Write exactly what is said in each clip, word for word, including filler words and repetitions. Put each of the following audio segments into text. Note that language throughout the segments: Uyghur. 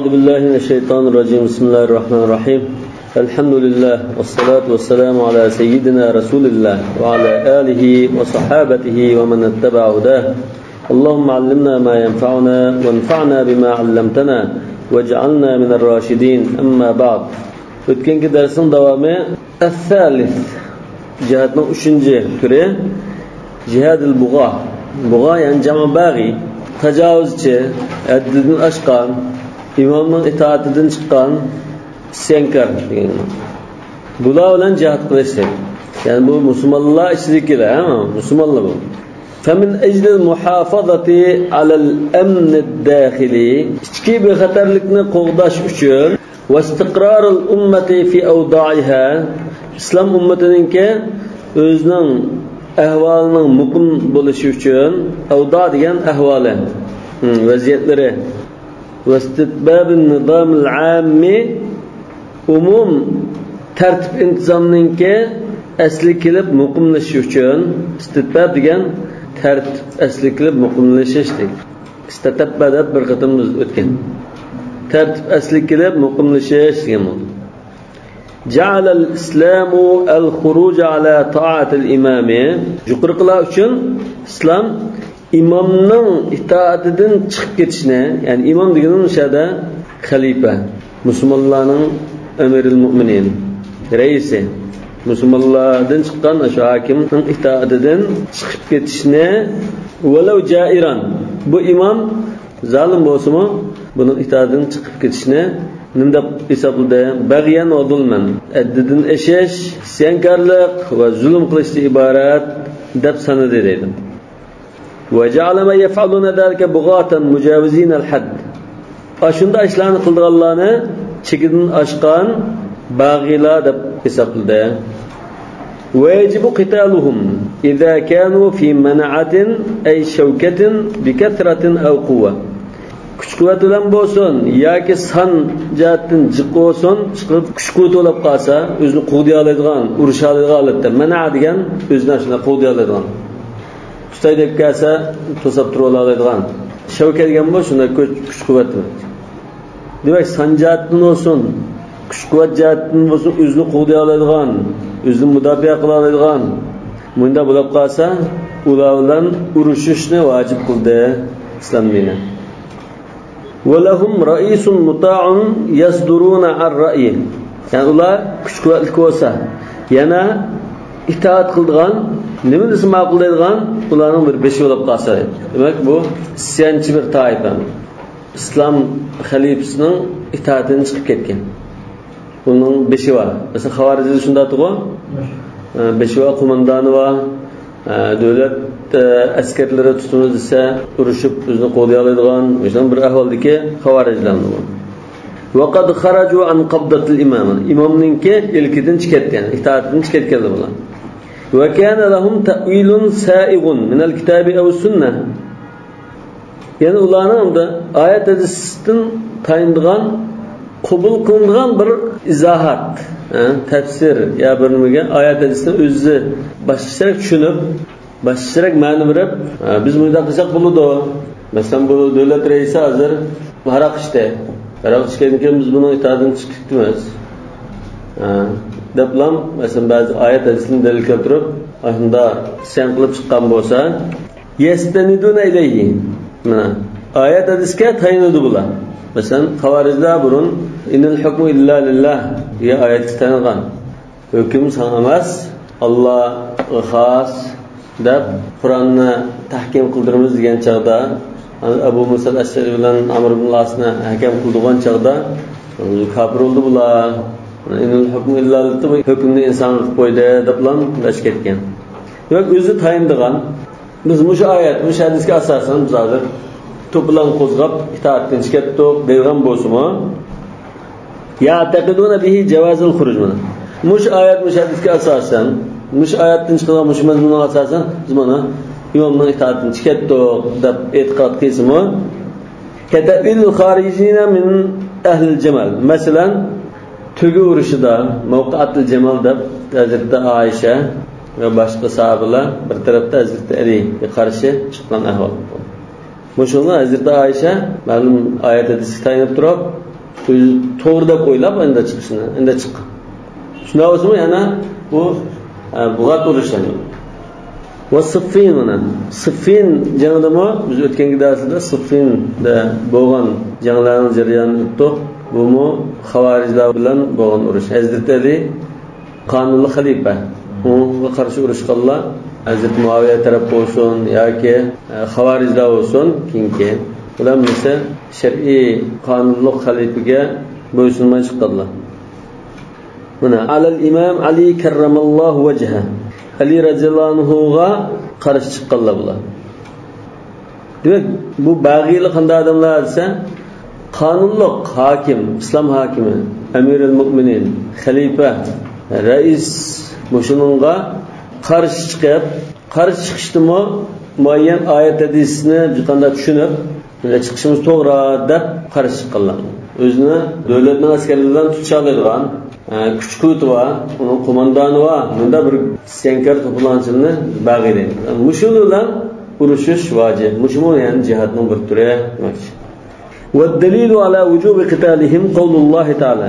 أعوذ بالله من الشيطان الرجيم. بسم الله الرحمن الرحيم. الحمد لله والصلاة والسلام على سيدنا رسول الله وعلى آله وصحابته ومن اتبع هداه. اللهم علمنا ما ينفعنا وانفعنا بما علمتنا واجعلنا من الراشدين. أما بعد. ئۆتكەنكى دەرسنىڭ داۋامى ئەسسالىس، جىھادنىڭ ئۈچىنچى تۈرى، جىھادىل بۇغا. بۇغا، يەنى جەمئى باغى، تاجاۋۇزچى، ھەددىدىن ئاشقان، ئىمامنىڭ ئىتائىتىدىن چىققان ئىسيانكار دېگەن. بۇلار بىلەن جىھاد قىلىشتى. يەنى بۇ مۇسۇلمانلار ئىچىدىكىلەر، ھە، مۇسۇلمانلار بۇ. فمن أجل المحافظة على الأمن الداخلي، ئىچكى بىخەتەرلىكنى قوغداش ئۈچۈن، واستقرار الأمة في أوضاعها، ئىسلام ئۈممىتىنىڭكى ئۆزىنىڭ ئەھۋالىنىڭ مۇقىم بولۇشى ئۈچۈن، ئەۋدا دېگەن ئەھۋالى، ھم، ۋەزىيەتلىرى، واستتباب النظام العام، ئومۇم تەرتىپ ئىنتىزامنىڭكى ئەسلىگە كېلىپ مۇقىملىشىشى ئۈچۈن، ئىستىتباب دېگەن تەرتىپ ئەسلىگە كېلىپ مۇقىملىشىش دېگەن. ئىستەتەببە دەپ بىر قېتىم بىز ئۆتكەن. تەرتىپ ئەسلىگە كېلىپ مۇقىملىشىش دېگەن بولدى. جعل الإسلام الخروج على طاعة الإمام. يۇقىرىقىلار ئۈچۈن ئىسلام ئىمامنىڭ ئىتائىتىدىن چىقىپ كېتىشنى، يەنى ئىمام دېگىنىمىز مۇشۇ يەردە خەلىپە، مۇسۇلمانلارنىڭ ئەمىرىل مۇئمىنىن، رەئىسى، مۇسۇلمانلاردىن چىققان شۇ ھاكىمنىڭ ئىتائىتىدىن چىقىپ كېتىشنى، ولو جائرا، بۇ ئىمام زالىم بولسىمۇ، بۇنىڭ ئىتائىتىدىن چىقىپ كېتىشنى نېمە دەپ ھېسابلىدى؟ بغيا وظلما، ھەددىدىن ئېشىش، ئىسيانكارلىق ۋە زۇلۇم قىلىشتىن ئىبارەت دەپ سانىدى دەيدۇ. وجعل من يفعلون ذلك بغاة مجاوزين الحد. ئاشۇنداق ئىشلارنى قىلىدىغانلارنى چېكىدىن ئاشقان باغىيلار دەپ ھېسابلىدى. ويجب قتالهم إذا كانوا في منعة أي شوكة بكثرة أو قوة. كۈچ-قۇۋۋەت بىلەن بولسۇن ياكى سان جەھەتتىن جىق بولسۇن، چىقىپ كۈچ-قۇۋۋىتى بولۇپ قالسا، ئۆزىنى قوغدىيالايدىغان، ئۇرۇشالايدىغان ھالەتتە. مەنئە دېگەن ئۆزىنى شۇنداق قوغدىيالايدىغان. تۇتاي دەپ كەلسە، توساپ تۇرۇۋالالايدىغان. شەۋكە دېگەن بۇ، شۇنداق كۈچ، كۈچ-قۇۋۋەت. دېمەك، سان جەھەتتىن بولسۇن، كۈچ-قۇۋۋەت جەھەتتىن بولسۇن، ئۆزىنى قوغدىيالايدىغان، ئۆزىنى مۇداپىئە قىلالايدىغان، مۇنداق بولۇپ قالسا، ئۇلار بىلەن ئۇرۇشۇشنى ۋاجىپ قىلدى ئىسلام دىنى. ولهم رئيس مطاع يصدرون عن رأيه. يەنى ئۇلار كۈچ-قۇۋۋەتلىك بولسا، يەنە ئىتائەت قىلىدىغان، نېمە دېسە ماقۇل دەيدىغان، ئۇلارنىڭ بىر بېشى بولۇپ قالسا. دېمەك، بۇ ئىسيانچى بىر تائىپە. ئىسلام خەلىپىسىنىڭ ئىتائىتىدىن چىقىپ كەتكەن. بۇنىڭ بېشى بار. مەسىلەن، خاۋارىجلار شۇنداقتىغۇ. ئە، بېشى بار، قوماندانى بار. ئە، دۆلەت، ئە، ئەسكەرلىرى تۇتىمىز دېسە، ئۇرۇشۇپ، ئۆزىنى قوغدىيالايدىغان، مۇشۇنداق بىر ئەھۋالدىكى خاۋارىجلارنى بۇ. وقد خرجوا عن قبضة الإمامة. ئىمامنىڭكى ئىلكىدىن چىقىپ كەتكەن، ئىتائەتتىن چىقىپ كەتكەنلەر بۇلار. وكان لهم تأويل سائغ من الكتاب أو السنة. يەنى ئۇلارنىڭ ئەمدى ئايەت ھەدىستىن تايىنىدىغان، قوبۇل قىلىنىدىغان بىر ئىزاھات، ھە، تەپسىر يا بىر نېمىگە ئايەت ھەدىستىن ئۆزى باشقىچىراق چۈشىنىپ، باشقىچىراق مەنە بېرىپ، ھە، بىز مۇنداق قىلساق بولىدۇ. مەسىلەن، بۇ دۆلەت رەئىسى ھازىر ھاراق ئىچتى. ھاراق ئىچكەندىن كېيىن بىز بۇنىڭ ئىتائىتىدىن چىقىپ كېتىمىز. ھە، دەپلام، مەسىلەن، بەزى ئايەت ھەدىسنى دەلىل كەلتۈرۈپ، ئاشۇنداق ئىسيان قىلىپ چىققان بولسا، يستندون إليه. مانا، ئايەت ھەدىسكە تايىنىدۇ بۇلار. مەسىلەن، خاۋارىجلار بۇرۇن، إن الحكم إلا لله دېگەن ئايەتكە تايانغان. ھۆكۈم ساڭا ئەمەس، ئاللاغا خاس، دەپ قۇرئاننى تەھكىم قىلدۇرىمىز دېگەن چاغدا، ئەبۇ مۇسا ئەشئەرى بىلەن ئەمر ئىبن ئاسنى ھەكەم قىلدۇرغان چاغدا، كاپىر بولدى بۇلار. إن الحكم إلا لله، ھۆكۈمنى ئىنسانغا قىلىپ قويدى، دەپلا ئەسكەرتكەن. دېمەك، ئۆزى تايىنىدىغان، بىز مۇشۇ ئايەت، مۇشۇ ھەدىسكە ئاساسەن بىز ھازىر توپىلاڭ قوزغاپ، ئىتائەتتىن چىقىپ كەتتۇق دەيدىغان بولسىمۇ، يعتقدون به جواز الخروج، مانا. مۇشۇ ئايەت، مۇشۇ ھەدىسكە ئاساسەن، مۇشۇ ئايەتتىن چىقىدىغان مۇشۇ مەزمۇنغا ئاساسەن، بىز مانا ئىمامنىڭ ئىتائىتىدىن چىقىپ كەتتۇق دەپ ئېتىقاد قىلسىمۇ، كتأويل الخارجين من أهل الجمل. مەسىلەن، تۆگە ئۇرۇشىدا، مەۋقىئەتۇل جەمەل دەپ، ھەزرىتى ئائىشە ۋە باشقا ساھابىلار بىر تەرەپتە ھەزرىتى ئەلىگە قارشى چىققان ئەھۋال. مۇشۇنى ھەزرىتى ئائىشە مەلۇم ئايەت ھەدىسكە تايىنىپ تۇرۇپ، ئۆزى توغرا دەپ ئويلاپ ئەندە چىقىشنى، ئەندە چىققان. شۇنداق بولسىمۇ يەنە بۇ، ئە، بۇغات ئۇرۇشى. ۋە سىففىن، مانا سىففىن جەڭدىمۇ بىز ئۆتكەنكى دەرسلەردە سىففىندە بولغان جەڭلەرنىڭ جەريانىنى ئۆتتۇق. بۇمۇ خاۋارىجلار بىلەن بولغان ئۇرۇش. ھەزرىتى ئەلى قانۇنلۇق خەلىپە. ئۇنىڭغا قارشى ئۇرۇشقانلار ھەزرىتى مۇئاۋىيە تەرەپ بولسۇن ياكى، ئە، خاۋارىجلار بولسۇن، كېيىنكى، بۇلار ھەممىسى شەرئىي قانۇنلۇق خەلىپىگە بويسۇنماي چىققانلار. مانا، ئەلەل ئىمام ئەلى كەررەمەللاھۇ ۋەجھە. ئەلى رەزىيەللاھۇ ئەنھۇغا قارشى چىققانلار بۇلار. دېمەك، بۇ بەغىيلەر قانداق ئادەملەر دېسە، قانۇنلۇق ھاكىم، ئىسلام ھاكىمى، ئەمىرۇل مۇئمىنىن، خەلىپە، رەئىس، مۇشۇنىڭغا قارشى چىقىپ، قارشى چىقىشتىمۇ مۇئەييەن ئايەت ھەدىسنى بىر قانداق چۈشىنىپ، بۇنداق چىقىشىمىز توغرا دەپ قارشى چىققانلار. ئۆزىنى دۆلەتنىڭ ئەسكەرلىرى بىلەن تۇتۇشالايدىغان، ئە، كۈچ-قۇۋۋىتى بار، ئۇنىڭ قوماندانى بار، مۇنداق بىر ئىسيانكار توپىلاڭچىلىرىنى بەغىي دەيدۇ. مۇشۇلار بىلەن ئۇرۇشۇش ۋاجىپ. مۇشۇمۇ يەنى جىھادنىڭ بىر تۈرى دېمەكچى. والدليل على وجوب قتالهم قول الله تعالى.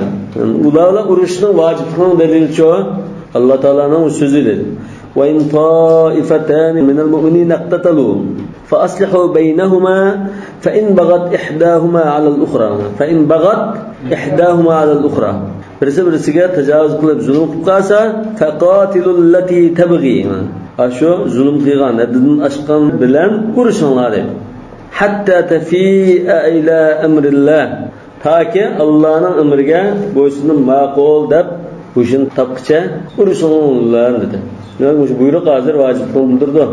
ئۇلار بىلەن ئۇرۇشۇشنىڭ ۋاجىپلىقىنىڭ دەلىلىچۇ؟ ئاللا تائالانىڭ سۆزى دېدى. وإن طائفتان من المؤمنين اقتتلوا فأصلحوا بينهما فإن بغت إحداهما على الأخرى، فإن بغت إحداهما على الأخرى. بىرسى بىرسىگە تاجاۋۇز قىلىپ زۇلۇم قىلىپ قالسا، فقاتلوا التي تبغي. ئاشۇ زۇلۇم قىلغان، ھەددىدىن ئاشقان بىلەن ئۇرۇشۇڭلار دەيدۇ. حتى تفيء إلى أمر الله. تاكى ئاللانىڭ ئەمرىگە بويسۇنۇپ ماقۇل دەپ ھوشىنى تاپقىچە ئۇرۇشۇڭلار دېدى. دېمەك، مۇشۇ بۇيرۇق ھازىر ۋاجىپلىقنى بىلدۈرىدۇ.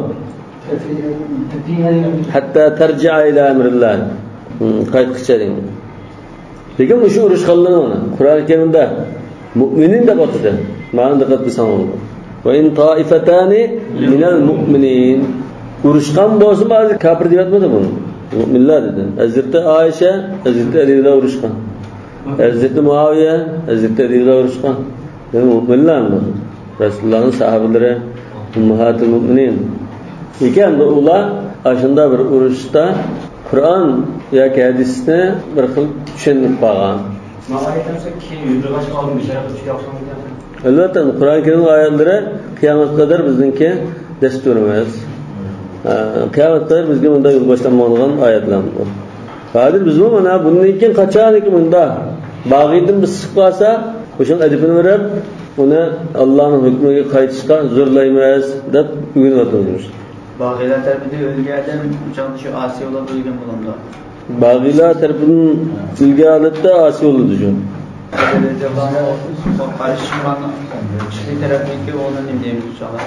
حتى ترجع إلى أمر الله. ھىم، قايتقىچە دېگەن. لېكىن مۇشۇ ئۇرۇشقانلىرىنى قۇرئان كەرىمدە مۇئمىنىن دەپ ئاتىدى. مانا دىققەت قىلساڭلار. وإن طائفتان من المؤمنين. ئۇرۇشقان بولسىمۇ ھازىر كاپىر دەپ ئاتمىدى بۇنى. مۇئمىنلار دېدى. ھەزرىتى ئائىشە ھەزرىتى ئەلى بىلەن ئۇرۇشقان. ھەزرىتى مۇئاۋىيە ھەزرىتى ئەلى بىلەن ئۇرۇشقان. دېمەك، مۇئمىنلار بۇ. رەسۇلۇللانىڭ ساھابىلىرى، ئۇممۇھاتۇل مۇئمىنىن. لېكىن ئۇلار ئاشۇنداق بىر ئۇرۇشتا قۇرئان ياكى ھەدىسنى بىر خىل چۈشەنمەي قالغان. مانا ئايەت كېيىن يۈرۈۋاتقان ئالدىن بىشارەت قىلىشقا ئوخشىمايدۇ. ئەلۋەتتە، قۇرئان كەرىمنىڭ ئايەتلىرى قىيامەتكە قەدەر بىزنىڭكى دەستۇرىمىز. ھە، قىيامەتكە قەدەر بىزگە مۇنداق يول باشلانمىغان ئايەتلەر بۇ. ھازىر بىزمۇ مانا بۇندىن كېيىن قاچانكى مۇنداق باغىيدىن بىز چىقىپ قالسا، ئوشۇنىڭ ئەدىپىنى بېرىپ، ئۇنى ئاللانىڭ ھۆكمىگە قايتىشقا زورلايمىز دەپ ئۆگىنىۋاتىمىز. باغىيلار تەرىپىدىن ئۆلگەن ئادەم شۇ ئاسىي بولۇپ ئۆلگەن بولامدۇ؟ باغىيلار تەرىپىدىن ئۆلگەن ھالەتتە ئاسىي بولىدۇ شۇ. قارشى چىققان كىشى تەرەپتىكى ئۇنى نېمە دەيمىز ئىنشاللا؟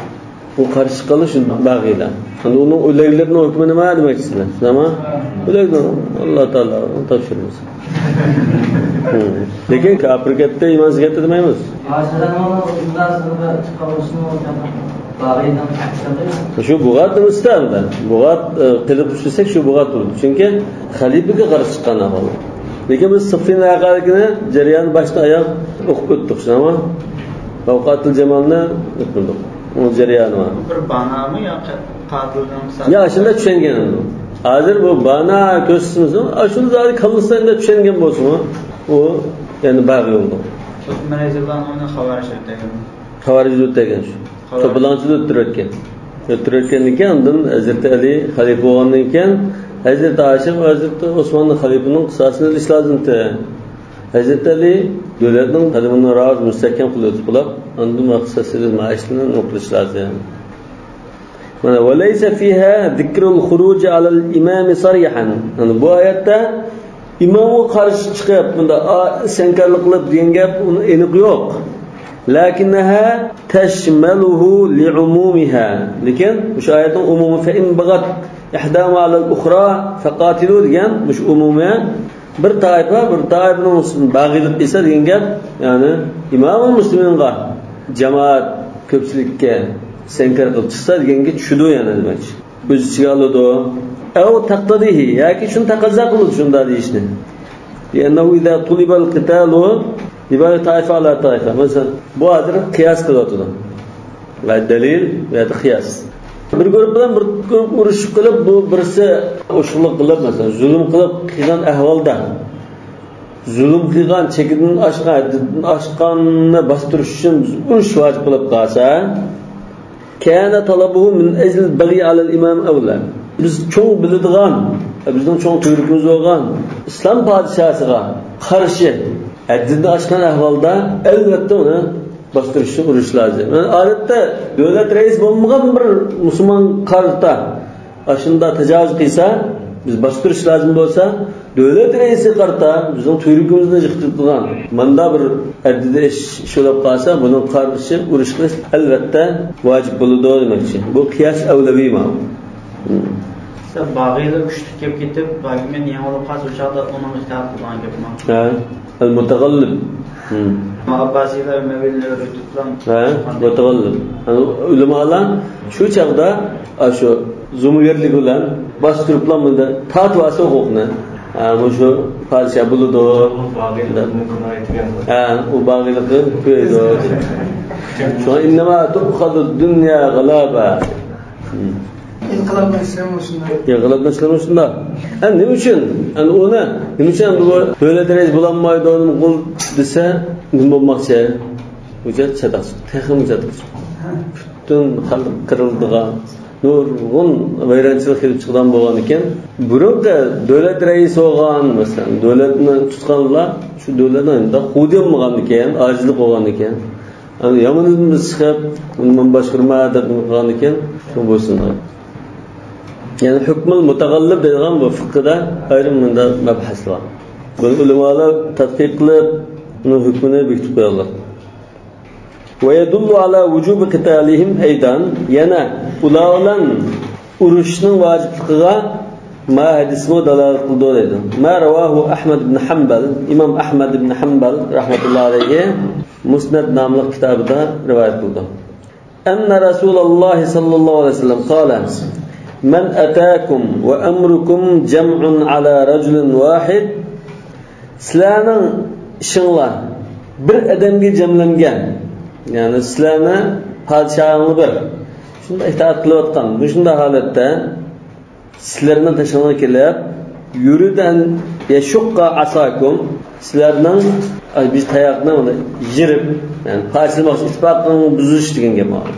ئۇ قارشى چىققانلار شۇ باغىيلار. ئەمدى ئۇنىڭ ئۆلەكلىرىنىڭ ھۆكمى نېمە دېمەكچىسىلەر؟ شۇنداقمۇ؟ ئۆلەكنىڭ ئاللا تائالا ئۇنى تاپشۇرمىسۇن. ھىم. لېكىن كاپىر كەتتى، ئىمانسىز كەتتى دېمەيمىز. شۇ بۇغات دېمىسىلەر ئەمدى. بۇغات، ئە، قىلىپ چۈشۈرسەك شۇ بۇغات بولىدۇ. چۈنكى خەلىپىگە قارشى چىققان ئەھۋال. لېكىن بىز سىففىن ۋەقەلىكىنى جەريانى باشتىن ئاياغ ئوقۇپ ئۆتتۇق، شۇنداقمۇ؟ ۋەقەتۇل جەمەلنى ئۆتمىدۇق. ئۇنىڭ جەريانى بار. بىر بانامۇ يا قاتىلنىڭ يا، شۇنداق چۈشەنگەن ئەمدى. ھازىر بۇ بانا كۆرسىتىمىز، ئاشۇنى زادى كاللىسىدا ئەمدى چۈشەنگەن بولسىمۇ، ئۇ يەنە باغىي بولىدۇ. ئوسمان رەزىياللاھۇ ئەنھۇنى خاۋارىج ئۆلتۈرگەن. خاۋارىج ئۆلتۈرگەن شۇ. خاۋارىج. توپىلاڭچىدا ئۆلتۈرۈۋەتكەن. ئۆلتۈرۈۋەتكەندىن كېيىن ئاندىن ھەزرىتى ئەلى خەلىپە بولغاندىن كېيىن، ھەزرىتى ئائىشە ۋە ھەزرىتى ئوسماننىڭ خەلىپىنىڭ قىساسىنى ئېلىش لازىمتى. ھەزرىتى ئەلى دۆلەتنىڭ قەدىمىنى راۋاج مۇستەھكەم قىلىۋېتىپ بولاپ، ئاندىن مۇۋەققەت سەسسىدە مائىشنى نېمە قىلىش لازىم. مانا، وليس فيها ذكر الخروج على الإمام صريحا. يەنى بۇ ئايەتتە ئىمامغا قارشى چىقىپ، بۇنداق ئا-، ئىسيانكارلىق قىلىپ دېگەن گەپ ئۇنىڭ ئېنىقى يوق. لكنها تشمله لعمومها. لېكىن مۇشۇ ئايەتنىڭ ئومۇمى، فإن بغت إحداهما على الأخرى فقاتلوا دېگەن مۇشۇ ئومۇمى. بىر تائىپە بىر تائىپىنىڭ ئۈستىدىن باغىيلىق قىلسا دېگەن گەپ، يەنى ئىمامۇل مۇسلىمىنغا، جامائەت، كۆپچىلىككە ئىسيانكار قىلىپ چىقسا دېگەنگە چۈشىدۇ يەنە دېمەكچى. ئۆز ئىچىگە ئالىدۇ. أو تقتضيه، ياكى شۇنى تەقەززا قىلىدۇ شۇنداق دېيىشنى. لأنه إذا طلب القتال يباغي طائفة على طائفة. مەسىلەن، بۇ ھازىر قىياس قىلىۋاتىدۇ. ۋە دەلىل ۋە قىياس. بىر گۇرۇپ بىلەن بىر گۇرۇپ ئۇرۇشۇپ قېلىپ، بۇ بىرسى ئوشۇقلۇق قىلىپ، مەسىلەن، زۇلۇم قىلىپ قىلغان ئەھۋالدا، زۇلۇم قىلغان، چېكىدىن ئاشقان، ھەددىدىن ئاشقاننى باستۇرۇش ئۈچۈن بىز ئۇرۇش ۋاجىپ بولۇپ قالسا، كان طلبه من أجل البغي على الإمام أولى. بىز چوڭ بىلىدىغان، بىزنىڭ چوڭ تۈۋرۈكىمىز بولغان ئىسلام پادىشاھىغا قارشى ھەددىدىن ئاشقان ئەھۋالدا، ئەلۋەتتە، ئۇنى باستۇرۇش ئۈچۈن ئۇرۇش لازىم. يەنى ئادەتتە دۆلەت رەئىسى بولمىغان بىر مۇسۇلمانغا قارىتا ئاشۇنداق تاجاۋۇز قىلسا، بىز باستۇرۇش لازىم بولسا، دۆلەت رەئىسىگە قارىتا بىزنىڭ تۈۋرۈكىمىزنى يىقىتىدىغان ماندا بىر ھەددىدە ئىش، ئىش بولۇپ قالسا، بۇنىڭغا قارشى ئۇرۇش قىلىش ئەلۋەتتە ۋاجىپ بولىدۇ دېمەكچى. بۇ قىياس ئەۋلەۋى ماۋۇ. مم. مەسىلەن، باغىيلار كۈچلۈك كېلىپ كېتىپ، باغىي مەن يېڭىلىپ قالسا، ئۇ چاغدا ئۇنىڭغا ئىتائەت قىلىدىغان گەپمۇ؟ ھە، ئەل مۇتەغەللىپ. مم. ئەمما ئابباسىيلار، ئەمەۋىيلەر، ئۆتۈپلا ھە، مۇتەغەللىپ. يەنى ئۆلىمالار شۇ چاغدا، ئاشۇ زومىگەرلىك بىلەن باستۇرۇپلا مۇنداق تارتىۋالسا ھوقۇقنى. ھە، مۇشۇ پادىشاھ بولىدۇ. ھە، ئۇ باغىيلىقنى كۆرىدۇ. شۇڭا، إنما تؤخذ الدنيا غلابا. مم. ئىنقىلابنىڭ ئىسلامى شۇنداق. ئىنقىلابنىڭ ئىسلامى شۇنداق. ئە، نېمە ئۈچۈن؟ ئەنە ئۇنى، نېمە ئۈچۈن ئەمدى بۇ دۆلەت رەئىسى بولالمايدۇ، نېمە قىل دېسە، نېمە بولماقچى؟ بۇ جەھەت چاتاق چىقتى. تېخىمۇ چاتاق چىقتى. پۈتۈن خەلق قىرىلىدىغان، نۇرغۇن ۋەيرانچىلىق كېلىپ چىقىدىغان بولغان ئىكەن. بۇرۇنقى دۆلەت رەئىسى بولغان، مەسىلەن، دۆلەتنى تۇتقانلار شۇ دۆلەتنىڭ ئىنداق خۇدى بولمىغان ئىكەن، ئاجىزلىق بولغان ئىكەن. ئەمدى يامىنىمىز چىقىپ، مەن باشقۇرما دەپ قىلغاندىكىن، شۇ بولسۇن. يەنى ھۆكمۇل مۇتەغەللىپ دەيدىغان بۇ فىقھىدا ئايرىم مۇنداق مەبھەس بار. بۇنى ئۆلىمالار تەتقىق قىلىپ، بۇنىڭ ھۆكمىنى بېكىتىپ قويغانلار. ويدل على وجوب قتالهم أيضا، يەنە ئۇلار بىلەن ئۇرۇشنىڭ ۋاجىپلىقىغا ما ھەدىسمۇ دالالەت قىلىدۇ دەيدۇ. ما رواه أحمد بن حنبل، ئىمام ئەھمەد ئىبن ھەنبەل رەھمەتۇللا ئەلەيھى مۇسنەد ناملىق كىتابىدا رىۋايەت قىلىدۇ. أن رسول الله صلى الله عليه وسلم قال: من أتاكم وأمركم جمع على رجل واحد، سىلەرنىڭ ئىشىڭلار بىر ئادەمگە جەملەنگەن، يەنى سىلەرنى پادىشاھىڭلار بىر شۇنداق ئىتائەت قىلىۋاتقان مۇشۇنداق ھالەتتە، سىلەرنىڭ قېشىڭلارغا كېلىپ، يريد أن يشق عصاكم، سىلەرنىڭ، ئاي، بىز تاياقنى مانا يىرىپ، يەنى پارچىلىماقچى، ئىتتىپاقىڭنى بۇزۇش دېگەن گەپ مانا.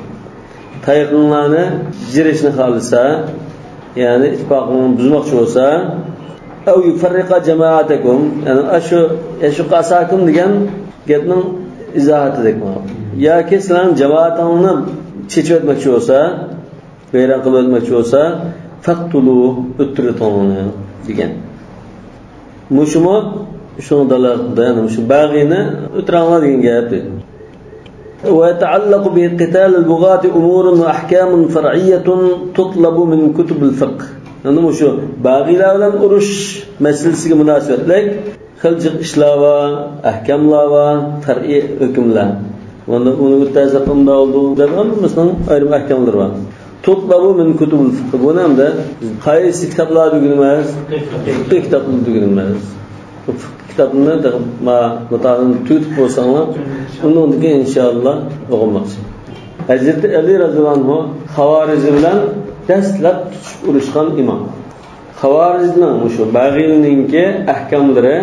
تايىقىڭلارنى يىرىشنى خالىسا، يەنى ئىتتىپاقىڭنى بۇزماقچى بولسا، أو يفرق جماعتكم، يەنى ئاشۇ يشق عصاكم دېگەن گەپنىڭ ئىزاھاتىدەك مانا. ياكى سىلەرنىڭ جامائىتىڭلارنى چېچىۋەتمەكچى بولسا، ۋەيران قىلىۋەتمەكچى بولسا، فاقتلوه، ئۆلتۈرۈۋېتىڭ ئۇنى، دېگەن. مۇشۇمۇ شۇنىڭ دالالىتىدە، يەنى مۇشۇ باغىينى ئۆلتۈرۈڭلار دېگەن گەپ، دېدى. ويتعلق بقتال البغاة أمور وأحكام فرعية تطلب من كتب الفقه. يەنى مۇشۇ باغىيلار بىلەن ئۇرۇش مەسىلىسىگە مۇناسىۋەتلىك خېلى جىق ئىشلار بار، ئەھكاملار بار، پەرئىي ھۆكۈملەر. مانا ئۇنى ئۆتەلسەك ئۇنداق بولىدۇ دەپ ھەممىسىنىڭ ئايرىم ئەھكاملىرى بار. تطلب من كتب الفقه. بۇنى ئەمدى قايسى كىتابلاردا ئۆگىنىمىز؟ فىقھى كىتابلاردا ئۆگىنىمىز. فىقھى كىتابنى تېخى ما-، مۇتالىئەنى تۈگىتىپ بولساڭلار، ئۇنىڭدىن كېيىن ئىنشائاللا ئوقۇماقچى. ھەزرىتى ئەلى رەزىياللاھۇ ئەنھۇ خاۋارىجلار بىلەن دەسلەپ تۇتۇشۇپ ئۇرۇشقان ئىمام. خاۋارىجنىڭ مۇشۇ باغىينىڭكى ئەھكاملىرى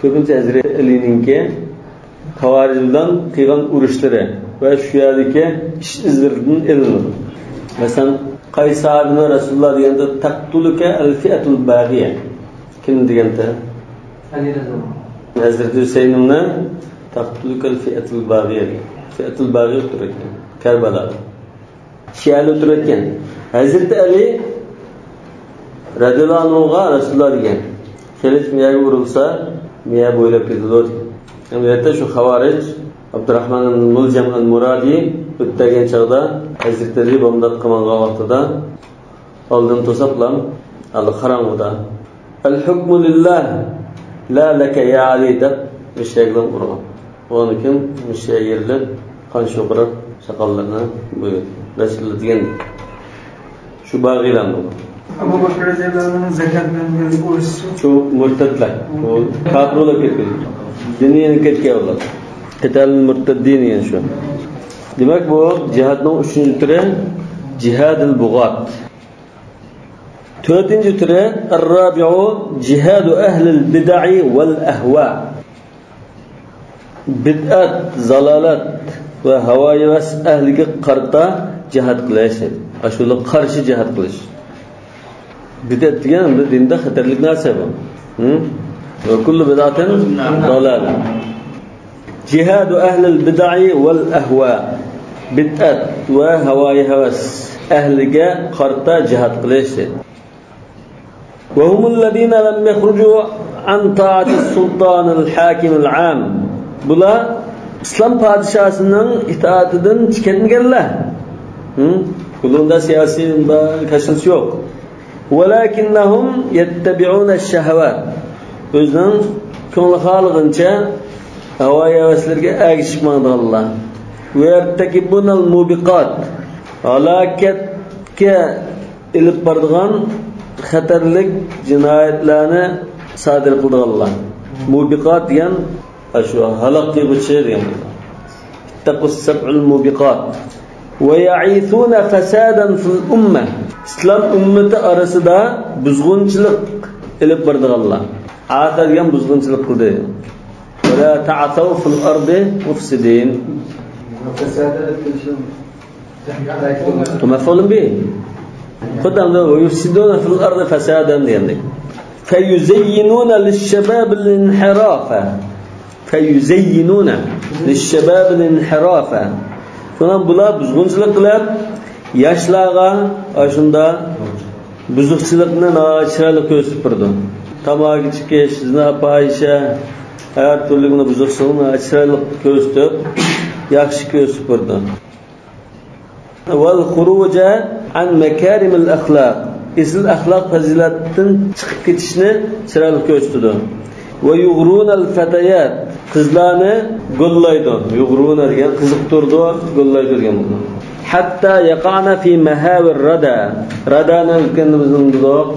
كۆپىنچە ھەزرىتى ئەلىنىڭكى خاۋارىج بىلەن قىلغان ئۇرۇشلىرى ۋە شۇ يەردىكى ئىش ئىزلىرىدىن ئېلىنىدۇ. مەسىلەن، قايسى ساھابىنى رەسۇلۇللا دېگەندە، تەقتۇلۇكە ئەل فىئەتۇل باغىيە. كىم دېگەندە؟ ئەلى رەزىياللاھۇ ئەنھۇ. ھەزرىتى ھۈسەيىننى تەقتۇلۇكە ئەل فىئەتۇل باغىيە دېگەن. فىئەتۇل باغىيە تۇرىدىكەن كەربەلادا. شىئەلەر تۇرۇۋەتكەن. ھەزرىتى ئەلى رەزىياللاھۇ ئەنھۇغا رەسۇلۇللا دېگەن، خېلىچ مىيەگە ئۇرۇلسا، مىيە بويلاپ كېتىدۇ دېگەن. ئەمەلىيەتتە شۇ خاۋارىج ئابدۇراھمان ئىبن مۇلجەم ئەل مۇرادى ئۆتتەرگەن چاغدا ھەزرىتى ئەلى بامدات قىلماقچى ۋاقتىدا ئالدىن توساپلا، ھالى قاراڭغۇدا، «ئەل ھۇكمۇ لىللا، لا لەكە يا ئەلى» دەپ مۇشەگە ئۇرغان. ئۇنىڭدىن كېيىن مۇشەگە يېرىلىپ، قان شوقۇراپ، ساقاللىرىنى بويىدى. رەسۇلۇللا دېگەن شۇ باغىيلار بۇ. ئەبۇ بەكرى رەزىياللاھۇ ئەنھۇنىڭ زاكات بىلەن بىرگە ئۇرۇشۇشى. شۇ مۇرتەتلەر. ئۇ كاپىر بولۇپ كەتكەن. دىنىي يەنە كەتكەن ئۇلار. قىتال مۇرتەددىن دېگەن شۇ. دېمەك، بۇ جىھادنىڭ ئۈچىنچى تۈرى جىھادىل بۇغات. تۆتىنچى تۈرى، الرابع، جىھادۇ ئەھلىل بىدەئى ۋەل ئەھۋا. بىدئەت، زالالەت ۋە ھاۋا-ھەۋەس ئەھلىگە قارىتا جىھاد قىلىش. ئاشۇلارغا قارشى جىھاد قىلىش. بىدئەت دېگەن ئەمدى دىندا خەتەرلىك نەرسە بۇ. ھە؟ وكل بدعة ضلالة. جهاد أهل البدع والأهواء. بىدئەت ۋە ھاۋا-ھەۋەس ئەھلىگە قارىتا جىھاد قىلىش. وهم الذين لم يخرجوا عن طاعة السلطان الحاكم العام. بۇلار ئىسلام پادىشاھىنىڭ ئىتائىتىدىن چىقىپ كەتمىگەنلەر. ھە؟ بۇلاردا سىياسىي كاشىنىسى يوق. ولكنهم يتبعون الشهوات. ئۆزىنىڭ كۆڭلى خالىغىنىچە ھاۋا-ھەۋەسلىرىگە ئەگىشىپ ماڭىدىغانلار. ويرتكبون الموبقات. ھالاكەتكە ئېلىپ بارىدىغان خەتەرلىك جىنايەتلەرنى سادىر قىلىدىغانلار. موبقات دېگەن ئاشۇ ھالاك قىلغۇچى دېگەن مانا. اتقوا السبع الموبقات. ويعيثون فسادا في الأمة. ئىسلام ئۈممىتى ئارىسىدا بۇزغۇنچىلىق ئېلىپ بارىدىغانلار. ئاثا دېگەن بۇزغۇنچىلىق قىلدى. ولا تعثوا في الأرض مفسدين. مەفئۇلۇن بىھ. خۇددى ئەمدى ويفسدون في الأرض فسادا دېگەندەك. فيزينون للشباب الانحراف. فيزينون للشباب الانحراف. شۇڭا بۇلار بۇزغۇنچىلىق قىلىپ، ياشلارغا ئاشۇنداق بۇزۇقچىلىقنى ناھايىتى چىرايلىق كۆرسىتىپ بېرىدۇ. تاماكا چېكىش، زىنا، پاھىشە، ھەر تۈرلۈك بۇزۇقچىلىقنى ناھايىتى چىرايلىق كۆرسىتىپ، ياخشى كۆرسىتىپ بېرىدۇ. والخروج عن مكارم الأخلاق. ئېسىل ئەخلاق پەزىلەتتىن چىقىپ كېتىشنى چىرايلىق كۆرسىتىدۇ. ويغرون الفتيات. قىزلارنى گوللايدۇ. يۇغرۇن دېگەن قىزىقتۇرىدۇ، گوللايدۇ دېگەن بولىدۇ. حتى يقعن في مهاوي الردى. رادانى ئۆتكەندە بىز نېمە دېدۇق؟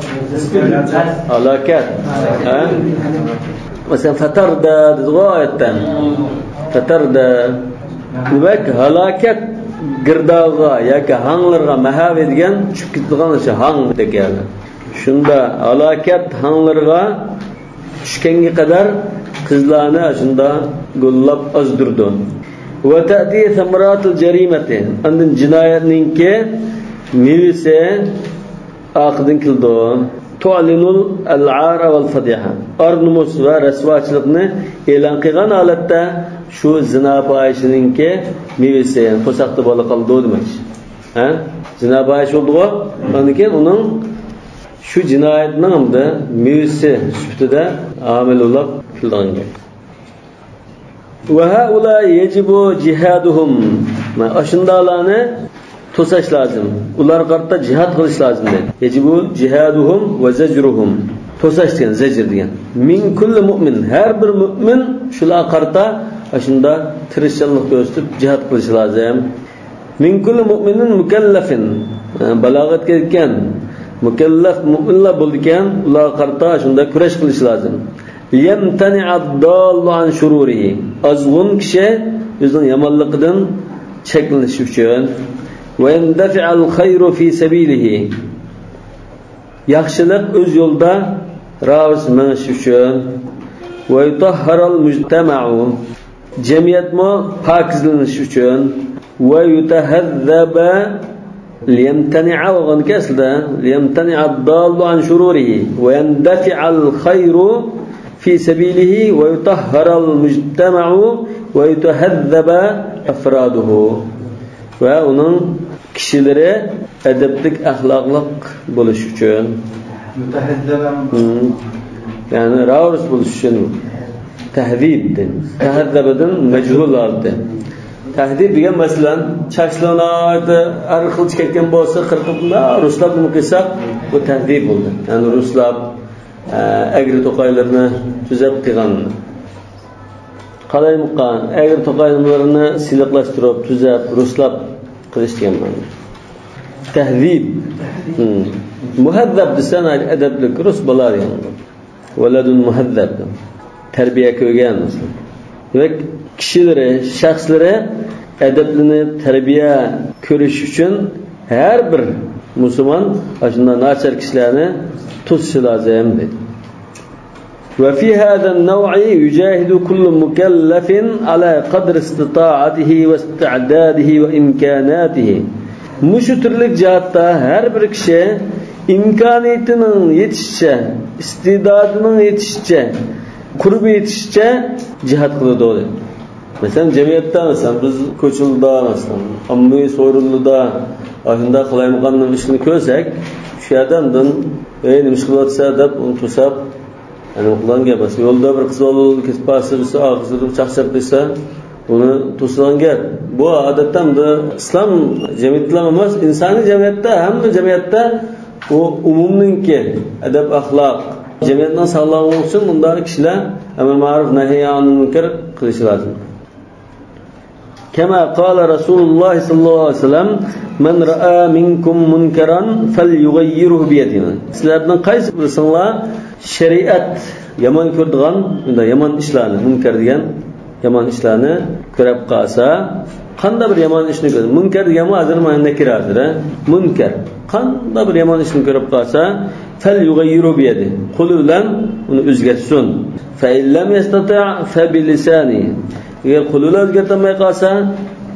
ھالاكەت. ھە؟ مەسىلەن، فتردى دېدىغۇ ئايەتتە. فتردى. دېمەك، ھالاكەت گىردابىغا ياكى ھاڭلىرىغا، مەھاۋى دېگەن چۈشۈپ كېتىدىغان ئاشۇ ھاڭ دېگەن. شۇنداق ھالاكەت ھاڭلىرىغا چۈشكەنگە قەدەر قىزلارنى ئاشۇنداق گوللاپ ئازدۇرىدۇ. وتأتي ثمرات الجريمة. ئاندىن جىنايەتنىڭكى مېۋىسى ئارقىدىن كېلىدۇ. تعلن العار والفضيحة. ئار-نومۇس ۋە رەسۋاچىلىقنى ئېلان قىلغان ھالەتتە شۇ زىنا پاھىشىنىڭكى مېۋىسى، قورساقتا بالا قالىدۇ دېمەكچى. ھە؟ زىنا پاھىشە بولدىغۇ؟ ئاندىن كېيىن ئۇنىڭ شۇ جىنايەتنىڭ ھەمدە مېۋىسى سۈپىتىدە ھامىلە بولاپ كېلىدىغان گەپ. وهؤلاء يجب جهادهم. مانا ئاشۇنداقلارنى توساش لازىم. ئۇلارغا قارىتا جىھاد قىلىش لازىم دەيدۇ. يجب جهادهم وزجرهم. توساش دېگەن، زەجر دېگەن. من كل مؤمن. ھەر بىر مۆمىن شۇلارغا قارىتا ئاشۇنداق تىرىشچانلىق كۆرسىتىپ جىھاد قىلىشى لازىم. من كل مؤمن مكلف. بالاغەتكە يەتكەن مۇكەللەپ مۆمىنلەر بولىدىكەن، ئۇلارغا قارىتا شۇنداق كۈرەش قىلىش لازىم. ليمتنع الضال عن شروره. ئازغۇن كىشى ئۆزىنىڭ يامانلىقىدىن چەكلىنىش ئۈچۈن. ويندفع الخير في سبيله. ياخشىلىق ئۆز يولىدا راۋۇرۇس مېڭىش ئۈچۈن. ويطهر المجتمع. جەمئىيەتمۇ پاكىزلىنىش ئۈچۈن. ويتهذب، ليمتنع بولغانىكەن ئەسلىدە، ليمتنع الضال عن شروره ويندفع الخير في سبيله ويطهر المجتمع ويتهذب أفراده. ۋە ئۇنىڭ كىشىلىرى ئەدەپلىك، ئەخلاقلىق بولۇش ئۈچۈن. مۇتەھەززىبە. ھىم. يەنى راۋۇرۇس بولۇش ئۈچۈن. تەھزىب دېدى. تەھەززەبىدىن مەجھۇل ھالىتى. تەھزىب دېگەن، مەسىلەن، چاچلىرىنى ھەر خىل چىقىپ كەتكەن بولسا، قىرقىپ، رۇسلاپ نېمە قىلساق، بۇ تەھزىب بولدى. يەنى رۇسلاپ، ئە، ئەگرى توقايلىرىنى تۈزەپ قىلغان. قالايمىقان، ئەگرى توقايلىرىنى سىلىقلاشتۇرۇپ، تۈزەپ، رۇسلاپ قىلىش دېگەن مەنىدە. تەھزىب. ھىم. مۇھەززەب دېسە، ئەدەپلىك، رۇس بالا دېگەن. ولد مهذب. تەربىيە كۆرگەن. دېمەك، كىشىلىرى، شەخسلىرى ئەدەپلىنىپ، تەربىيە كۆرۈش ئۈچۈن ھەر بىر مۇسۇلمان ئاشۇنداق ناچار كىشىلەرنى توسۇشى لازىم، دەيدۇ. وفي هذا النوع يجاهد كل مكلف على قدر استطاعته واستعداده وإمكاناته. مۇشۇ تۈرلۈك جەھەتتە ھەر بىر كىشى ئىمكانىيىتىنىڭ يېتىشىچە، ئىستىدادىنىڭ يېتىشىچە، قۇربى يېتىشىچە جىھاد قىلىدۇ. مەسىلەن، جەمئىيەتتە، مەسىلەن، بىز كوچىلاردا، مەسىلەن، ئاممىۋى سورۇنلاردا ئاشۇنداق قالايمىقاننىڭ ئىشىنى كۆرسەك، شۇ ئادەمدىن، «ئەي، نېمە ئىش قىلىۋاتىسەن؟» دەپ، ئۇنى توساپ، «ئەنە قىلغان گەپ، مەسىلەن، يولدا بىر قىز بالا كېتىپ قالسا، بىرسى ئاغزىدىن چاقچاق بېرسە، ئۇنى توسىدىغان گەپ.» بۇ، ئادەتتە، ئەمدى ئىسلام جەمئىيىتىلا ئەمەس، ئىنسانىي جەمئىيەتتە، ھەممە جەمئىيەتتە بۇ ئومۇمنىڭكى ئەدەپ-ئەخلاق، جەمئىيەتنىڭ ساغلاملىقى ئۈچۈن بۇنداق كىشىلەر ئەمر مەرۇف، نەھي ئەنىل مۇنكەر قىلىشى لازىم. كما قال رسول الله صلى الله عليه وسلم، من رأى منكم منكرا فليغيره بيده. سىلەردىن قايسى بىرسىڭلار شەرىئەت يامان كۆرىدىغان، يامان ئىشلارنى، مۇنكەر دېگەن يامان ئىشلارنى كۆرۈپ قالسا، قانداق بىر يامان ئىشنى كۆرسە، مۇنكەر دېگەنمۇ ھازىر مانا نەكىرە ھازىر، ھە؟ مۇنكەر. قانداق بىر يامان ئىشنى كۆرۈپ قالسا، فليغيره بيده، قولى بىلەن ئۇنى ئۆزگەرتسۇن. فإن لم يستطع فبلسانه، ئەگەر قولى بىلەن ئۆزگەرتەلمەي قالسا،